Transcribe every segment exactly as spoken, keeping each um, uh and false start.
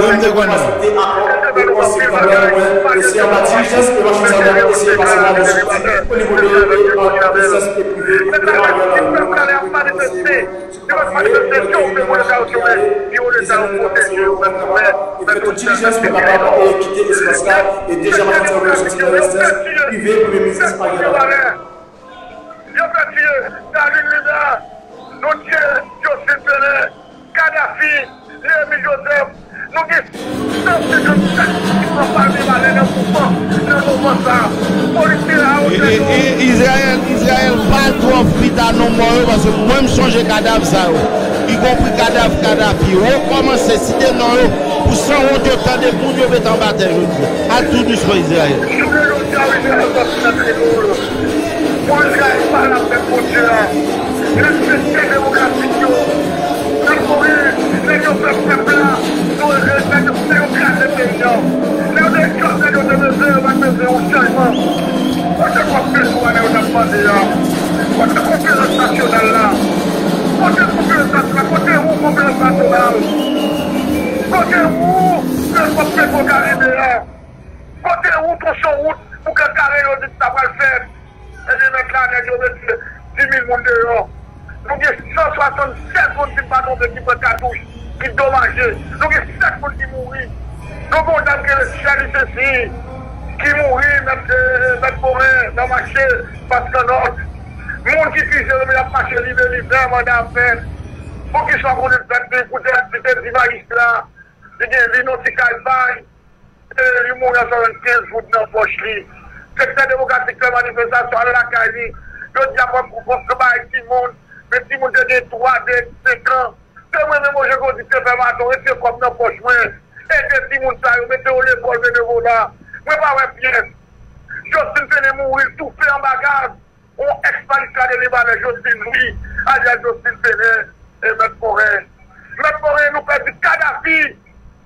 Mwen m te konnen. Yo fè tiye Darline Lina, nou tiye Jocelyn Pene, Kadhafi, Nehemi Joseph, nou gen san senkannkat ki pran bal Mibalè nan mouvman, nan moman sa a. Polis te la otè yo. Izrayèl, Izrayèl, pa twò pita non mò yo, paske mwen m sonje kadav sa yo, ikonpri kadav Kadhafi. Rekòmanse site non yo pou sanwont yo tande moun yo met anba tè jodi a. Al tou dousman, Izrayèl. Jounen jodi a, Izrayèl sòti nan tè yo. Pou Izrayèl pale avèk Bondye a. Respekte demokratik yo. Nèg yo pèp, pèp la. Nou, nèg yo, nèg yo kraze peyi a. Nèg yo te jòf, nèg yo te bezwen, yo pa t bezwen yon chanjman. Kote kòb peyi a, nèg yo t ap mande a? Kote konferans nasyonal la? Kote konferans nasyonal? Kote ou konferans nasyonal? Kote ou, pèp, pèp Karibe a? Kote ou, tronson wout pou Gran Kare yo di sa pral fèt? Ebyen, mèt la, nèg yo mete dis mil moun deyò. Nou gen san swasannsèz moun, si m pa twonpe, ki pran katouch, ki domaje. Nou gen sèt moun ki mouri. Nou gen yon dam ki rele Shirley Cecile, ki mouri, mèt, mèt Moren, nan mache, Paskannòt. Moun ki fize yo, men y ap mache libe li, vè manda fèt. Poukisa w konnen fèt li, pou te, li te di majistra, li gen, li nan ti kay pa l. E li mouri an swasann kenz goud nan pòch li. Sektè Demokratik fè manifestasyon, al lakay li. Yo di y ap pran kont bay timoun, men timoun te gen twa, de, senk an. Se mwen menm, Roger Claudy, te fè maton, retire kòb nan pòch mwen, ede timoun sa yo, mete yo lekòl benevola. Mwen pa wè pyès. Jocelyn Pene mouri, l toufe anba gaz. Yon èks majistra de Libanè, Jocelyn Louis, alyas Jocelyn Pene, e Mèt Moren. Mèt Moren, nou pèdi Kadhafi.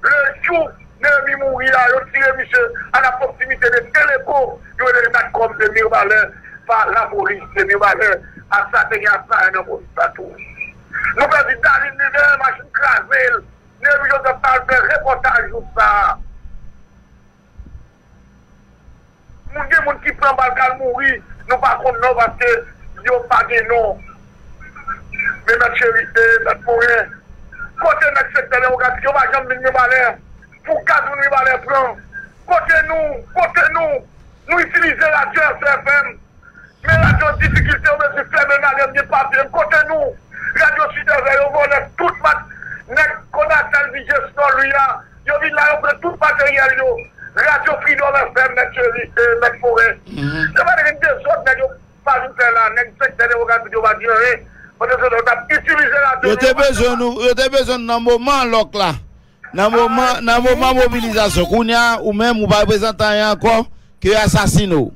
Le jou Nehemi mouri a, yo tire misye a la pwoksimite de Teleco, yo rele Natcom de Mibalè, pa lapolis de Mibalè. Asa te gen asayan nan polis la tou. Nou pèdi Darline Lina, machin kraze l. Nehemi Joseph pa al fè repòtaj jou sa a. Moun, gen moun ki pran bal k al mouri, nou pa konn non paske yo pa gen non. Men Mèt Cheri, e, Mèt Moren, kote nèg sektè demokratik yo pa janm vin Mibalè pou gaz moun Mibalè pran? Kote nou? Kote nou? Nou itilize radyo F M. Men radyo difikilte yo bezwen fèmen, malè m gen papye m. Kote nou? Radyo Sud F M yo vòlè tout mat-, nèg Konatel, D J Stan Louis a, yo vin la, yo pran tout materyèl yo. Radyo Freedom F M, Mèt Cheri, e, Mèt Moren. Se pa de dezòd nèg yo pa vin fè la, nèg sektè demokratik yo pa di anyen. Pandan se tan, yo t ap itilize radyo yo. Yo te bezwen nou, yo te bezwen nou nan moman lòk la. Nan moman, nan moman mobilizasyon, kounye a, ou menm, ou pa reprezante anyen ankò ke yo asasine w.